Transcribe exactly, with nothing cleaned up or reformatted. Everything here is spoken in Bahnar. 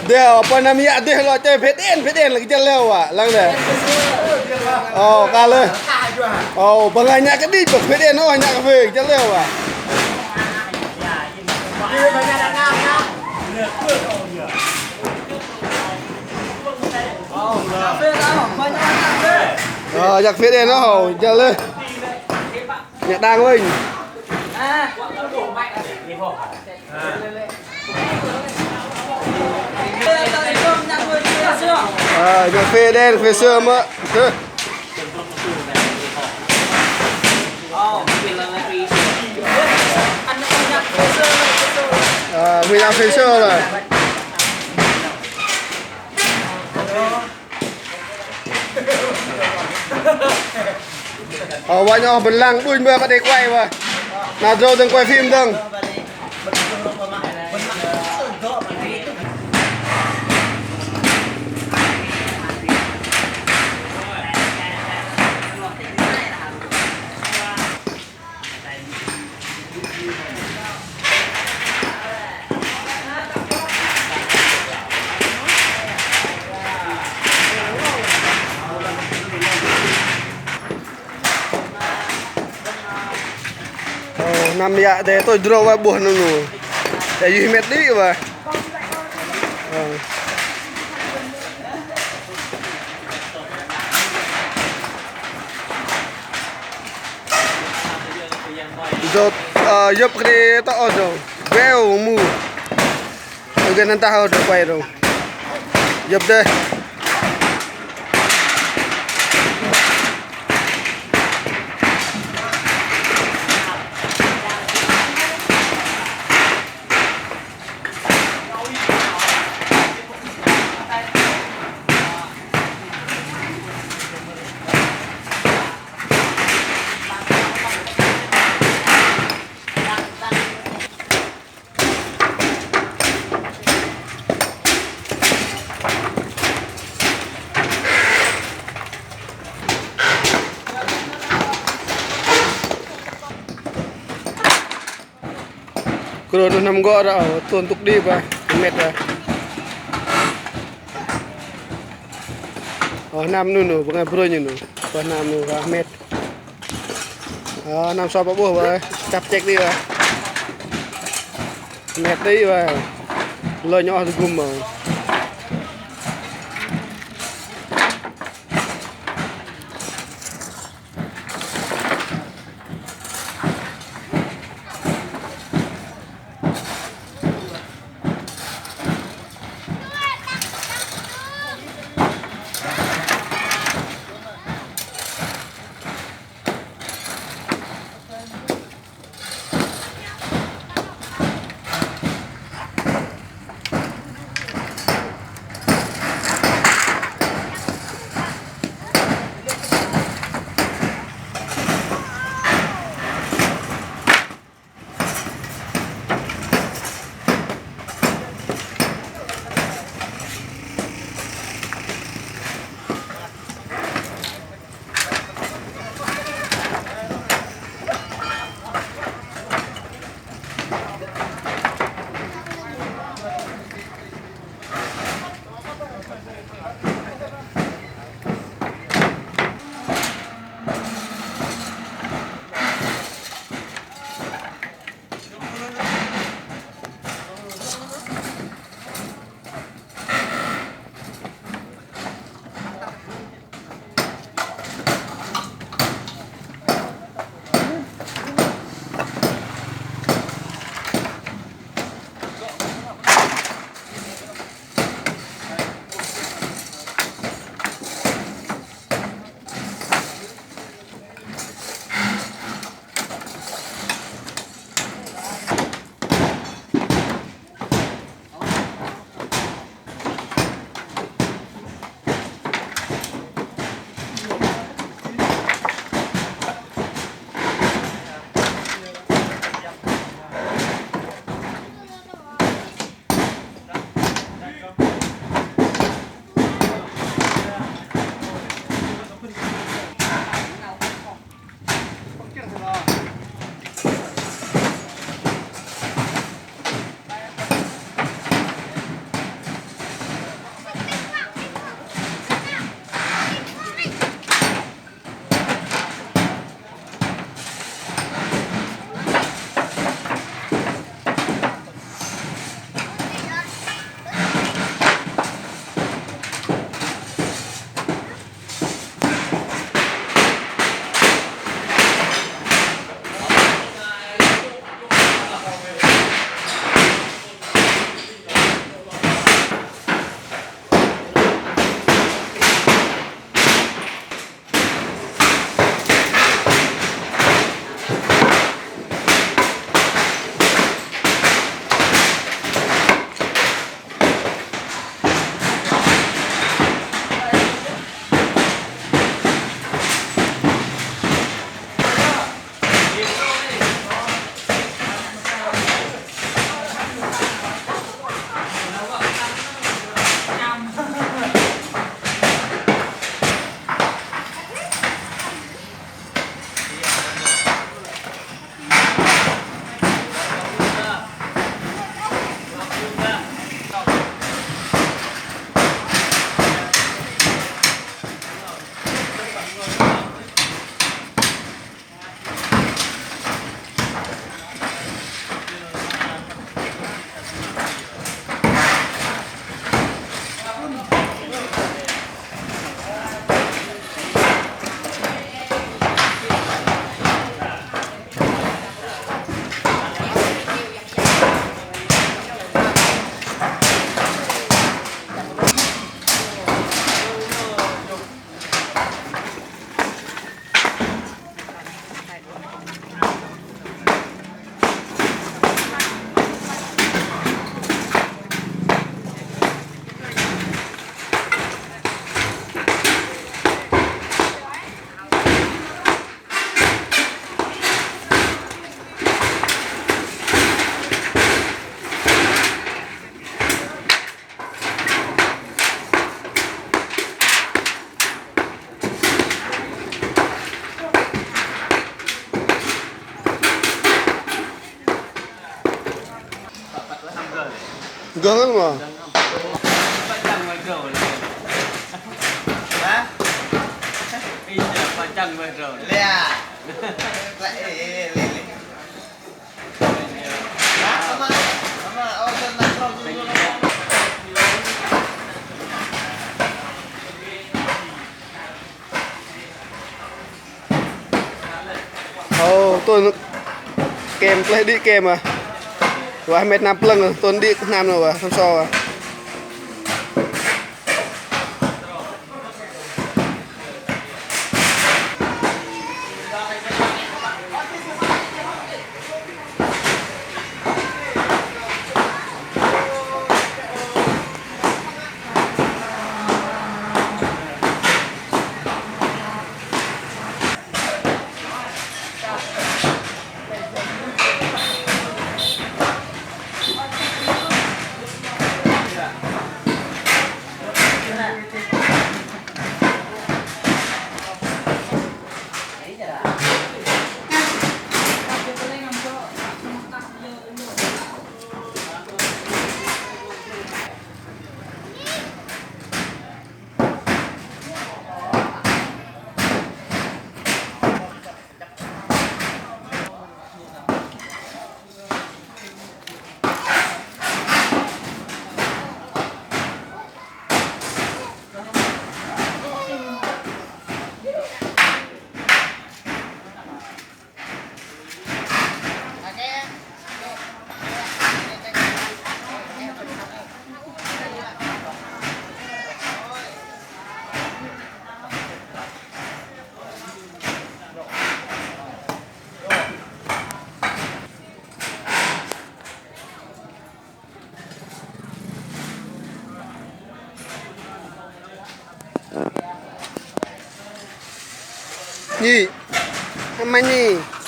Dêh, pơnam yă dêh lơ, tơ phêt en, phêt en lăng kơ jăl lơ wă, lăng dêh. Ơ, kơ lơ. Ơ, bơngai nhă kơdih, bơ̆ phêt en, ơ, nhă kơ phê, kơ jăl lơ wă. Ơ, nhă kơ phêt en, ơ, jăl lơ. Nhă đang vinh. Ơ, nhă phê đen, phê sơm mă. Tơ. Ơ, mi nhă phê sơm lơ. Ơ, wă nhŏ bơ̆n lăng đunh bơih, bơ̆n đei quay bơih. Na drâu dơ̆ng quay phim dơ̆ng. Ơ, năm yă dêh tôi drâu wă 'bôh năm 'nu. Yă yuih mĕt đĭ wă. Ơ. Drâu, ơ, yơ̆p kơ đei tŏ ôh drâu. Beo mu. Ơ, gơ̆n năn tah ôh drâu quay drâu. Yơ̆p dêh. Krô 'noh năm gŏ ră, tôm tŭk đĭ bơih, mĕt bơih. Ơ, năm 'nu 'nu, bơngai brôi 'nu 'nu. Ơ, năm 'nu ră mĕt. Ơ, năm sŏ pă 'bôh bơih, chăp chĕk đĭ bơih. Mĕt đĭ bơih. Lơ nhŏ tơgŭm bơih. Gơh ngăl mă. Ơ, tôn kem pleh đĭ kem ah. Wah, met hnam plơ̆ng, tôn đĭ hnam noh wah, hnam so wah. Nhi. Hăm mă nhi.